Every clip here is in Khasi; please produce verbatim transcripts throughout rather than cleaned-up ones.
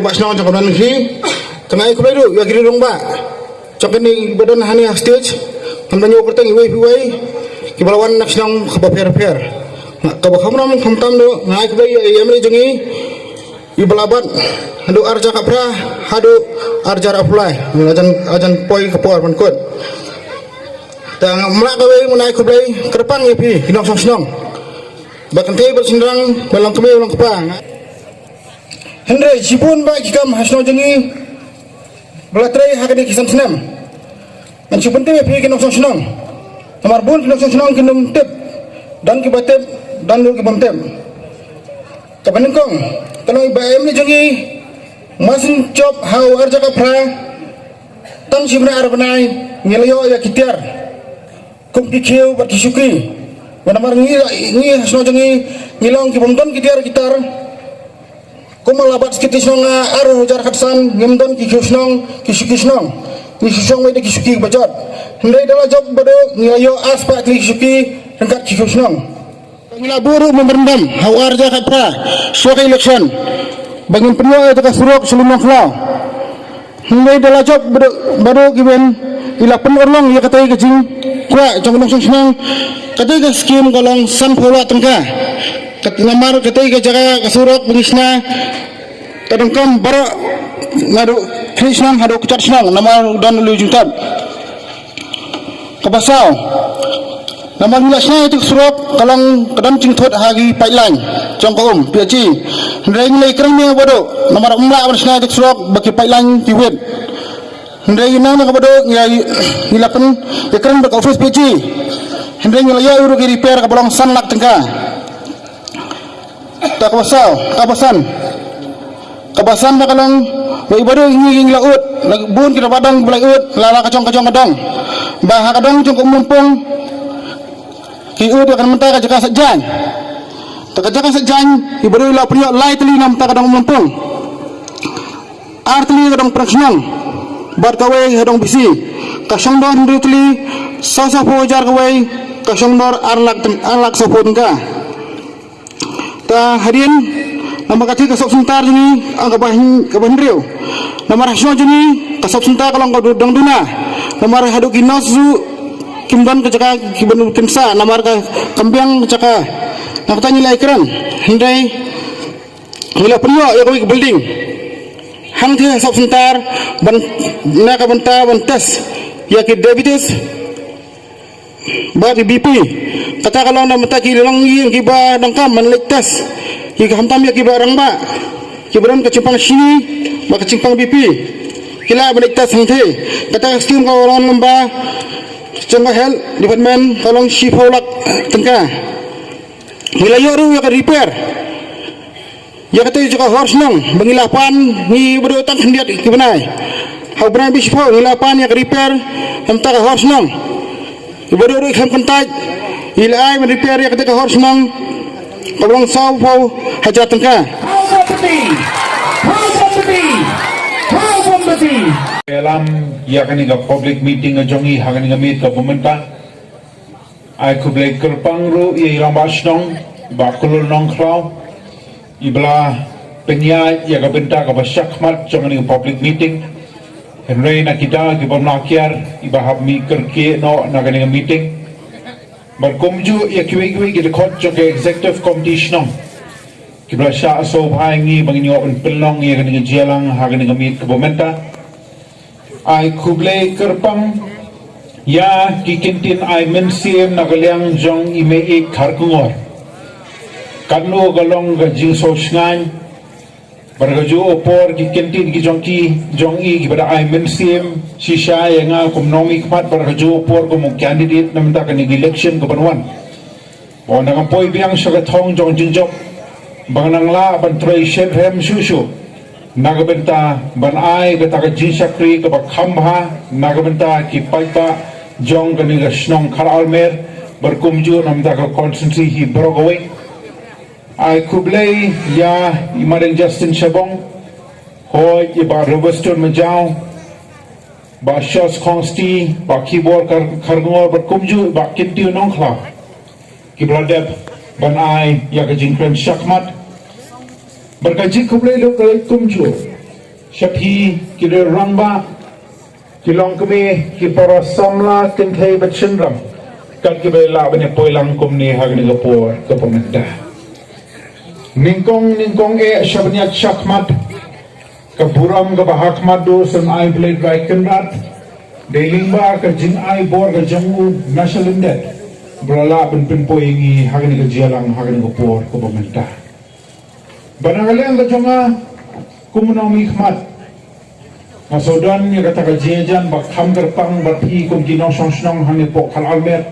Ba shnong jong ka don hi. Tang ai khublei ruh ïa ki rangbah jong kane ba don hangne ha stage. Ngam da ñiew kyrteng iwei pa iwei kiba la wan na ka shnong kaba pher pher. Kaba kham ram kham tam ruh nga ai khublei ïa i M L A jong ngi iba la bat haduh ar hajar khatphra haduh ar hajar arphew lai. Ajan, ajan poi ka por ban kut. Tang mlak kawei ngan ai khublei kyrpang ïa phi ki nongshong shnong. Ba kynthei ba shynrang, ba long kmie ba long kpa. Hynrei shibun ba ki kam ha shnong jong ngi ba la trei ha kane ki san snem. Ngan shu pyntip ïa phi ki nongshong shnong. Namar bun ki nongshong shnong kin ym tip. Don kiba tip, don ruh ki bym tip. Kaba nyngkong, ka long ba M L A jong ngi, mar syn jop ha u ar hajar khatphra, tang shi bnai ar bnai ngi la ïoh ïa ki tiar kum ki khiew bad ki shuki. Namar ngi, ngi ha shnong jong ngi ngi long ki bym don ki tiar ki tar. Kum la bat skit ki shnong, ah, ar hajar khatsan ngim don ki khiew shnong, ki shuki shnong. Ngi shu shong wei da ki shuki ba jot. Hynrei da la jop Baduh ngi la ïoh ar spah tylli ki shuki ryngkat ki khiew shnong. Ngi la buh ruh memorandum ha u ar hajar khatphra shuwa ka election ba ngin pynïoh ïa ka surok Shillong Nongkhlaw. Hynrei da la jop Baduh, Baduh ki wen, i la pynurlong ïa katei ka jingkwah jong ka nongshong shnong. Katei ka skim ka long sanphew lak tyngka. Kat-, namar katei ka jaka ka surok ba ngi shna ka donkam baroh naduh khlieh shnong haduh kjat shnong namar u don u lieh jingtap. Kaba saw, namar ngi la shna ïa ka surok ka long ka don jingthut ha ki pipeline jong ka um P H E. Hynrei ngi la ïakren ïa Baduh namar ym lah ban shna ïa ka surok ba ki pipeline ki wit. Hynrei ngi nang na ka Baduh ngi la, ngi la pynïakren bad ka office P H E. Hynrei ngi la ïoh ruh ki repair kaba long san lak tyngka. Ta kaba saw, kaba san. Kaba san ba ka long ba i Baduh ngi, ngi la ud, la bun ki Rangbah Dong ba la ud la, la ka jong ka jong ka dong. Ba ha ka dong jong ka Umlympung ki ud ïa ka na mynta ka jaka Sait Jaiñ. Ta ka jaka Sait Jaiñ i Baduh i la pynïoh lai tylli na mynta ka dong Umlympung. Ar tylli ka dong Pyrshang bad kawei ka dong Bisi. Ka shongdor hynriew tylli, saw sawphew hajar kawei, ka shongdor ar lak, ar lak sawphew tyngka. Ta hadien namar katei ka sub center jong ngi, ah, kaba hyn-, kaba hynriew. Namar ha shnong jong ngi ka sub center ka long ka dang duna. Namar haduh ki nurse ruh kim don ka jaka kiban kin sah namar ka kam biang ka jaka. Namar kata ngi la ïakren. Hynrei ngi la pynïoh ïa kawei ka building hangtei ha sub center ban, na ka bynta ban test ïa ki diabetes bad ïa B P. Kata ka long na ka bynta ki longïing kiba donkam ban leit test. Ïa ki khamtam ïa kiba rangbah, kiba don ka jingpang shini bad ka jingpang B P, ki lah ban leit test hangtei. Kata ka skim ka long lyngba jong ka health department ka long shiphew lak tyngka. Ngi la ïoh ruh ïa ka repair ïa katei jong ka hor shnong ba ngi la pan, ngi Baduh tang khyndiat ki bnai. Ha u bnai ba shiphew ngi la pan ïa ka repair namar ka hor shnong. I Baduh ruh i khlem kyntait i la ai ban repair ïa katei ka hor shnong kaba long sawphew hajar tyngka. Ïalam ïa kane ka public meeting ka jong i ha kane ka miet kaba mynta. Ai khublei kyrpang ruh ïa i Rangbah Shnong Bah Kular Nongkhlaw, iba la pynïaid ïa ka bynta kaba shakhmat jong kane ka public meeting. Hynrei na kita ki bym lah kiar, iba hap mih kyrkieh noh na kane ka meeting. Bad kumjuh ïa kiwei kiwei ki dkhot jong ka executive committee shnong, kiba la shah sngewbha ïa ngi ba ngin ïoh ban pynlong ïa kane ka jingïalang ha kane ka miet kaba mynta. Ai khublei kyrpang ïa ki kyntien ai mynsiem na ka liang jong i Mei Ïeit Kharkongor. Katno ka long ka jingsngewsngaiñ, bad kajuh ka por ki kyntien ki jong ki, jong i kiba da ai mynsiem shisha ïa nga kum nongmihkhmat, bad kajuh ka por kum u candidate na bynta kane ka election kaban wan. Ba nang poi biang sha ka thong jong jingjop, ba nang lah ban trei shet rhem shuh shuh na ka bynta ban ai kata ka jingshakri kaba kham bha na ka bynta ki paidbah jong kane ka shnong Khar Almer, bad kumjuh na ka bynta ka constituency hi baroh kawei. Ai khublei ïa i Madeng Justin Shabong, hooid i Bah Robertson Majaw, Bah Shos Khongsti, Bah Kibor Kar-, Kharkongor, bad kumjuh Bah Kyntiew Nongkhlaw, kiba la dep ban ai ïa ka jingkren shakhmat. Bad ka jingkhublei ruh ka leit kumjuh Sha phi ki rangbah, ki longkmie, ki para samla kynthei bad shynrang, kat kiba la ban ïa poi lang kumne ha kane ka por kaba mynta. Nyngkong nyngkong eh sha ban ïaid shakhmat, ka burom kaba hakhmat duh sngewbha ai Blei Trai Kynrad. Dei lyngba ka jingai bor ka jong u na sha lyndet ba la lah ban pynpoi ïa ngi ha kane ka jingïalang ha kane ka por kaba mynta. Bad na ka liang ka jong nga kum u nongmihkhmat, nga sngewdon ïa kata ka jingïajan ba kham kyrpang bad phi kum ki nongshong shnong hangne hapoh Khalarmiet.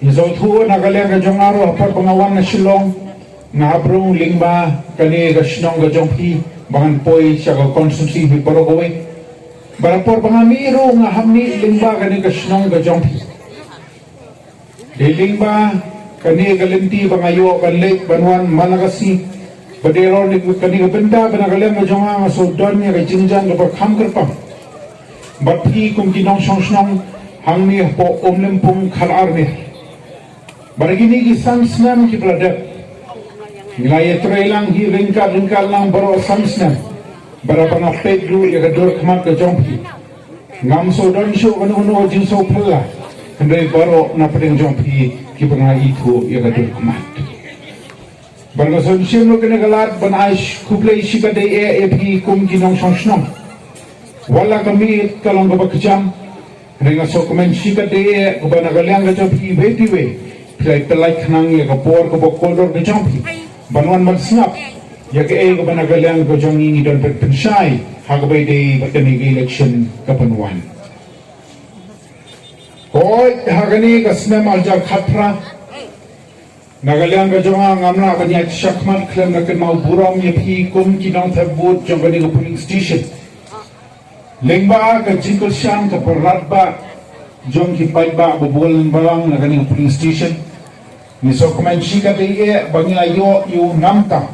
Ngi sngewthuh na ka liang ka jong nga ruh ha por ba nga wan na Shillong, nga hap rung lyngba kane ka shnong ka jong phi ba ngan poi sha ka constituency hi baroh kawei. Bad ha por ba nga mih ruh nga hap mih lyngba kane ka shnong ka jong phi. Dei lyngba kane ka lynti ba nga ïoh ban leit ban wan man la ka sngi. Bad dei ruh na kane ka bynta ba na ka liang ka jong nga nga sngewdon ïa ka jingïajan kaba kham kyrpang bad phi kum ki nongshong shnong hangne hapoh Umlympung Khalarmiet. Bad ha kine ki san snem kiba la dep, ngi la ïatrei lang hi ryngkat ryngkat lang baroh san snem. Bad haba nga peit ruh ïa ka dur khmat ka jong phi, ngam sngewdon shuh kano kano ka jingsngewphylla, hynrei baroh na pdeng jong phi kiba nga ithuh ïa ka dur khmat. Bad nga sngewsih ruh kane ka lad ban ai khublei shikatdei eh ïa phi kum ki nongshong shnong. Wat la ka miet ka long kaba kjam, hynrei nga sngewkmen shikatdei eh ba na ka liang ka jong phi iwei pa iwei phi la pynlait khnang ïa ka por kaba kordor ka jong phi ban wan ban sngap ïa kaei kaba na ka liang ka jong ngi ngi don ban pynshai ha kaba ïadei bad kane ka election ka ban wan. Hooid, ha kane ka snem ar hajar khatphra, na ka liang ka jong nga ngam lah ban ïaid shakhmat khlem da kynmaw burom ïa phi kum ki nongthep vote jong kane ka polling station. Lyngba ka jingkyrshan kaba radbah jong ki paidbah babun balang na kane ka polling station, ngi sngewkmen shikatdei eh ba ngi la ïoh ïa u nam tam,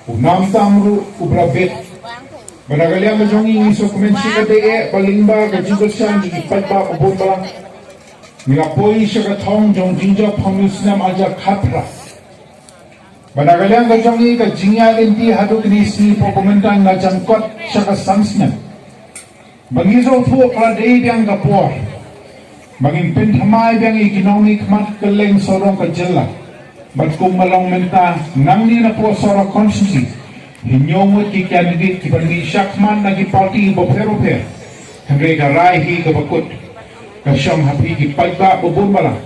u nam tam ruh uba la bit. Bad na ka liang ka jong ngi ngi sngewkmen shikatdei eh ba lyngba ka jingkyrshan jong ki paidbah babun balang, ngi la poi sha ka thong jong jingjop ha une u snem ar hajar khatphra. Bad na ka liang ka jong ngi ka jingïaid lynti haduh kine ki sngi hapoh ka mynta ngi la jan kot sha ka san snem. Ba ngi sngewthuh ba la dei biang ka por ba ngin pynthymmai biang ïa ki nongmihkhmat kylleng sawdong ka jylla. Bad kumba long mynta nangne na Sohra constituency, hynñiew ngut ki candidate kiba mih shakhmat na ki party bapher bapher. Hynrei ka rai hi kaba kut ka shong ha phi ki paidbah babun balang,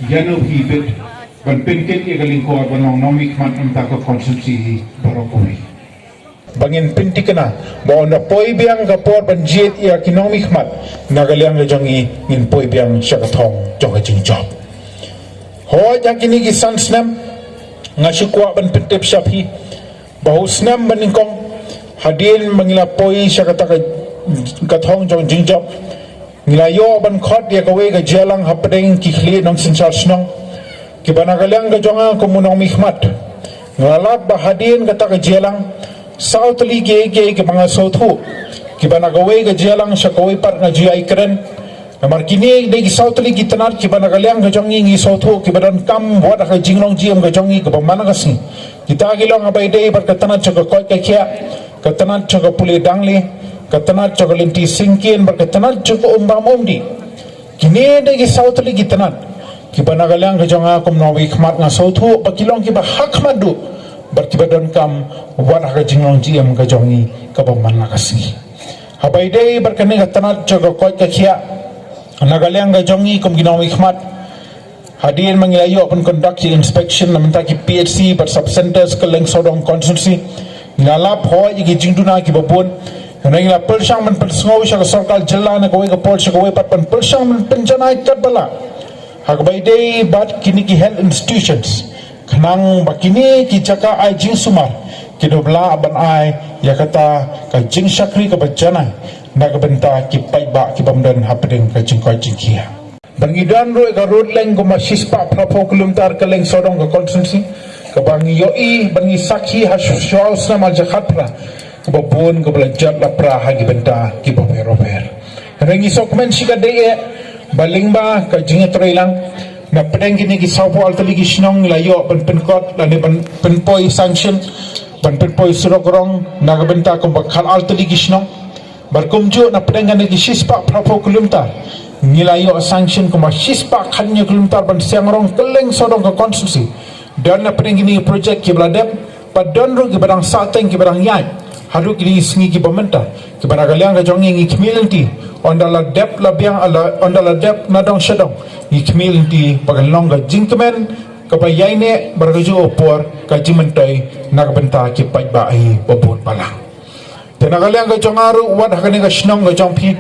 ïano phi bit ban pynkit ïa ka lyngkor ban long nongmihkhmat na kata ka constituency hi baroh kawei. Ba ngin pynthikna ba ynda poi biang ka por ban jied ïa ki nongmihkhmat, na ka liang ka jong ngi ngin poi biang sha ka thong jong ka jingjop. Hooid, ha kine ki san snem nga shu kwah ban pyntip sha phi ba ha u snem ba nyngkong, hadien ba ngi la poi sha kata ka, ka thong jong jingjop, ngi la ïoh ban khot ïa kawei ka jingïalang hapdeng ki khlieh nongsynshar shnong kiba na ka liang ka jong nga kum u nongmihkhmat, nga la lap ba hadien kata ka jingïalang, saw tylli kiei kiei kiba nga sngewthuh kiba na kawei ka jingïalang sha kawei pat nga ju ïai kren. Namar kine dei ki saw tylli ki tnat kiba na ka liang ka jong ngi ngi sngewthuh kiba donkam wat ha ka jinglong jingim ka jong ngi kaba man la ka sngi. Kita ki long ha kaba ïadei bad ka tnat jong ka koit ka khiah, ka tnat jong ka pule dangle, ka tnat jong ka lynti syngkien bad ka tnat jong ka um bam um dih. Kine dei ki saw tylli ki tnat kiba na ka liang ka jong nga kum u nongmihkhmat nga sngewthuh ba ki long kiba hakhmat duh bad kiba donkam wat ha ka jinglong jingim ka jong ngi kaba man la ka sngi. Ha kaba ïadei bad kane ka tnat jong ka koit ka khiah, na ka liang ka jong ngi kum ki nongmihkhmat, hadien ba ngi la ïoh ban conduct ïa inspection na bynta ki P H C bad sub centers kylleng sawdong constituency, ngi la lap hooid ïa ki jingduna kiba bun. Hynrei ngi la pyrshang ban pynsngew sha ka sorkar jylla na kawei ka por sha kawei pat ban pyrshang ban pynjanai katba lah ha kaba ïadei bad kine ki health institutions, khnang ba kine ki jaka ai jingsumar kin ym lah ban ai ïa kata ka jingshakri kaba janai na ka bynta ki paidbah kibym don hapdeng ka jingkoit jingkhiah. Bad ngi don ruh ïa ka rud leng kumba shispah phra phew kilometer kylleng sawdong ka constituency, kaba ngi ïohi bad ngi sakhi ha shuwa u snem ar hajar khatphra, kaba bun kaba la jot la pra ha ki bynta kiba pher bapher. Hynrei ngi sngewkmen shikatdei eh ba lyngba ka jingïatreilang na pdeng kine ki saw phew ar tylli ki shnong ngi la ïoh ban pynkot lane ban pynpoi sanction ban pynpoi surok rong na ka bynta kumba khatar tylli ki shnong. Bad kumjuh na pdeng kane ki shispah phraphew kilometer ngi la ïoh sanction kumba shispah khathynñiew kilometer ban siang rong kylleng sawdong ka constituency. Don na pdeng kine ki project kiba la dep, bad don ruh kiba dang sahteng kiba dang ïaid haduh kine ki sngi kiba mynta, kiba na ka liang ka jong ngi ngi khmih lynti, ynda la dep la biang, la ynda la dep na dong sha dong, ngi khmih lynti ba kan long ka jingkmen kaba ïaineh bad ka juh ka por ka jingmyntoi na ka bynta ki paidbah hi ba bun balang. Te na ka liang ka jong nga ruh, wat ha kane ka shnong ka jong phi,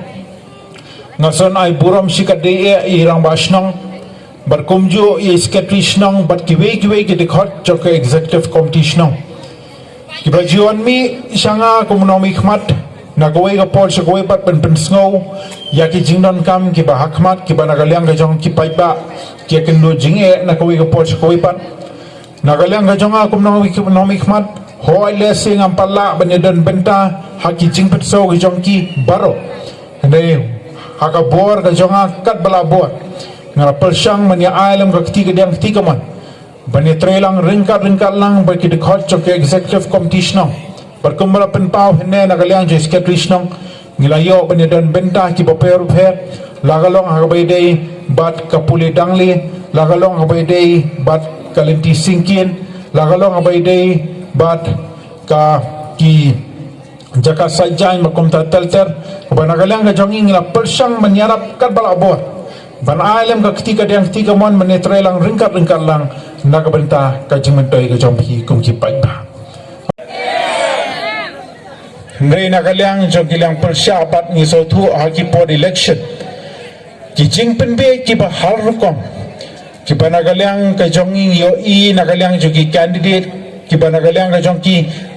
nga sngewbha ai burom shikatdei ïa i rangbah shnong bad kumjuh ïa i secretary shnong bad kiwei kiwei ki dkhot jong ka executive committee shnong kiba ju wan mih sha nga kum u nongmihkhmat na kawei ka por sha kawei pat ban pynsngew ïa ki jingdonkam kiba ha khmat, kiba na ka liang ka jong ki paidbah ki ïakynduh jingeh na kawei ka por sha kawei pat. Na ka liang ka jong nga kum u nongmih, nongmihkhmat, hooid lehse ngam pat lah ban ïadon bynta ha ki jingpynsaw ki jong ki baroh. Hynrei ha ka bor ka jong nga katba lah bor, nga la pyrshang ban ïa ai lem ka kti kadiang kti kamon ban ïatreilang ryngkat ryngkat lang bad ki dkhot jong ka executive committee shnong. Bad kumba la pynpaw hynne na ka liang jong i secretary shnong, ngi la ïoh ban ïadon bynta kiba pher bapher, la ka long ha kaba ïadei bad ka pule Dangli, la ka long ha kaba ïadei bad ka lynti Syngkien, la ka long ha kaba ïadei bad ka ki jaka saitjaiñ ba kumta ter ter, kaba na ka liang ka jong ngi ngi la pyrshang ban ïarap katba lah bor ban ai lem ka kti kadiang kti kamon ban ïatreilang ryngkat ryngkat lang na ka bynta ka jingmyntoi ka jong phi kum ki paidbah. Hynrei na ka liang jong ki liang pyrshah pat ngi sngewthuh ha ki por election ki jingpynbeit kiba har rukom, kiba na ka liang ka jong ngi ngi ïohi na ka liang jong ki candidate, kiba na ka liang ka jong ki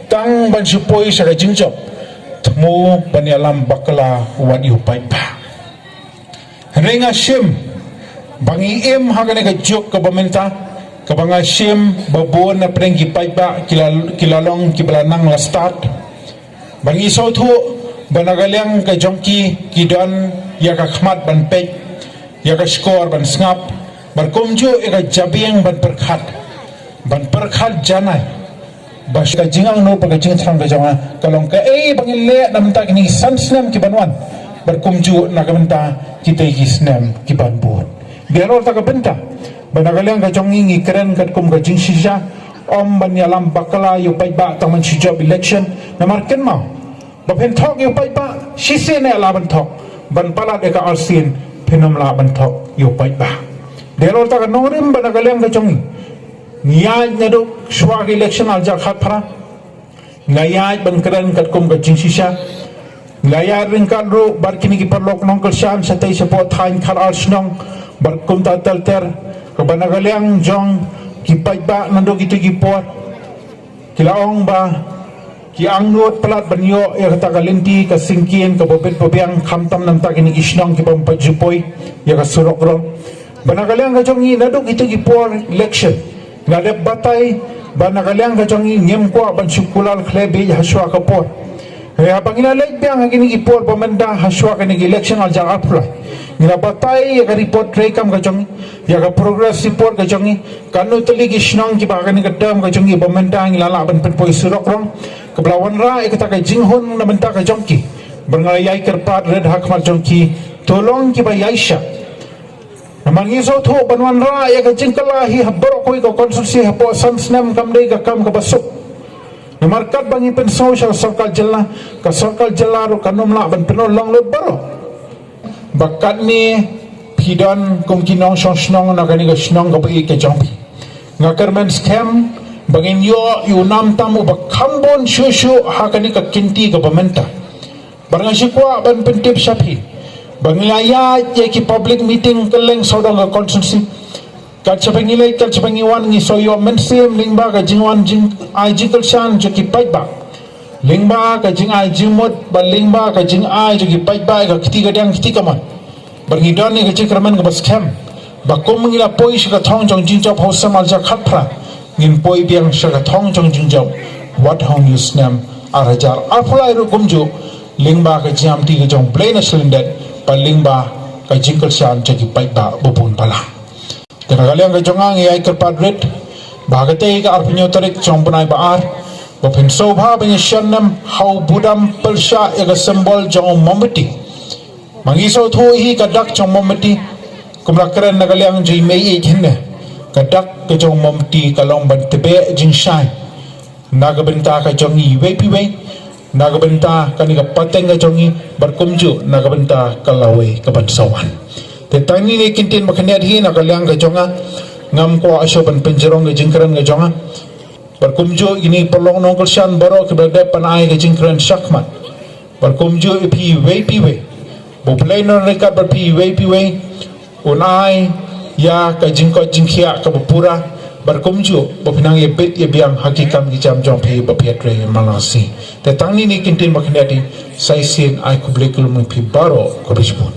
tang ban shu poi sha ka jingjop, thmu ban ïalam bakla wat ïa u paidbah. Hynrei nga shim ba ngi im ha kane ka juk kaba mynta, kaba nga shim ba bun na pdeng ki paidbah ki la, ki la long kiba la nang la stad. Ba ngi sngewthuh ba na ka liang ka jong ki ki don ïa ka khmat ban peit, ïa ka shkor ban sngap, bad kumjuh ïa ka jabieng ban pyrkhat, ban pyrkhat janai ba ka jingangnud bad ka jingthrang ka jong nga ka long kaei ba ngin leh na bynta kine ki san snem ki ban wan, bad kumjuh na ka bynta kitei ki snem ki ban bud. Dei halor kata ka bynta ba na ka liang ka jong ngi ngi kren katkum ka jingshisha, ym ban ïalam bakla ïa u paidbah tang ban shu jop election. Namar kynmaw, ba phin thok ïa u paidbah shisien ne la ban thok, ban palat ïa ka arsien phin ym lah ban thok ïa u paidbah. Dei halor kata ka nongrim ba na ka liang ka jong ngi, ngi ïaid naduh shuwa ka election ar hajar khatphra, ngi la ïaid ban kren katkum ka jingshisha. Ngi la ïaid ryngkat ruh bad kine ki paralok nongkyrshan shatei shapoh thaiñ khatar shnong bad kumta ter ter, kaba na ka liang jong ki paidbah naduh kito ki por ki la ong ba ki angnud palat ban ïoh ïa kata ka lynti ka Syngkien kaba bit ba biang, khamtam na bynta kine ki shnong kiba ym pat ju poi ïa ka surok rong. Ba na ka liang ka jong ngi naduh kito ki por election ngi la dep batai ba na ka liang ka jong ngi ngim kwah ban shu kular khlem bieit ha shuwa ka por. Hynrei haba ngi la leit biang ha kine ki por ba mynta ha shuwa kane ka election ar hajar arphew lai, ngi la batai ïa ka report treikam ka jong ngi, ïa ka progress report ka jong ngi, katno tylli ki shnong kiba ha kane ka term ka jong ngi ba mynta ngi la lah ban pynpoi surok rong, kaba la wanrah ïa kata ka jinghun na bynta ka jong ki. Ba nga la ïai kyrpad rit ha khmat jong ki, to long kiba ïaishah. Namar ngi sngewthuh ban wanrah ïa ka jingkylla hi ha baroh kawei ka constituency hapoh san snem kam dei ka kam kaba suk. Namar katba ngi pynsngew sha ka sorkar jylla, ka sorkar jylla ruh kan ym lah ban pynlong lut baroh. Ba katne phi don kum ki nongshong shnong na kane ka shnong kaba ïeit ka jong phi. Nga kyrmen skhem ba ngin ïoh ïa u nam tam uba kham bun shuh shuh ha kane ka kynti kaba mynta. Bad nga shu kwah ban pyntip sha phi ba ngi la ïaid ïa ki public meeting kylleng sawdong ka constituency. Kat shaba ngi leit, kat shaba ngi wan, ngi shu ïoh mynsiem lyngba ka jingwan jingai jingkyrshan jong ki paidbah, lyngba ka jingai jingmut bad lyngba ka jingai jong ki paidbah ïa ka kti kadiang kti kamon. Bad ngi don ïa ka jingkyrmen kaba skhem ba kum ngi la poi sha ka thong jong jingjop ha u snem ar hajar khatphra, ngin poi biang sha ka thong jong jingjop wat ha une u snem ar hajar arphew lai ruh kumjuh, lyngba ka jingïamti ka jong U Blei na shlei lyndet bad lyngba ka jingkyrshan jong ki paidbah ba bun balang. Te na ka liang ka jong nga ngi ïai kyrpad rit ba ha katei ka arphew hynñiew tarik jong u bnai ba ar, Ba phin sngewbha ban ïa shan nem ha u budam pyrshah ïa ka symbol jong u mombati. Ma ngi sngewthuh hi ka dak jong mombati. Kumba la kren na ka liang jong i mei ïeit hynne. Ka dak ka jong mombati ka long ban tbeh jingshai na ka bynta ka jong ngi iwei pa iwei, na ka bynta kane ka pateng ka jong ngi, bad kumjuh na ka bynta ka lawei ka ban sa wan. Te tang kine ki ktien ba khyndiat hi na ka liang ka jong nga, ngam kwah shuh ban pynjrong ka jingkren ka jong nga. Bad kumjuh kine ki paralok nongkyrshan baroh kiba la dep ban ai ka jingkren shakhmat. Bad kumjuh ïa phi iwei pa iwei. Ba U Blei un nang ryngkat bad phi iwei pa iwei. Un ai ïa ka jingkoit jingkhiah kaba pura. Bad kumjuh ba phin nang ïa bit ïa biang ha ki kam ki jam jong phi ba phi ïatrei man la ka sngi. Te tang kine ki ktien ba khyndiat hi, sa shisien ai khublei kylluid ïa phi baroh khublei shibun.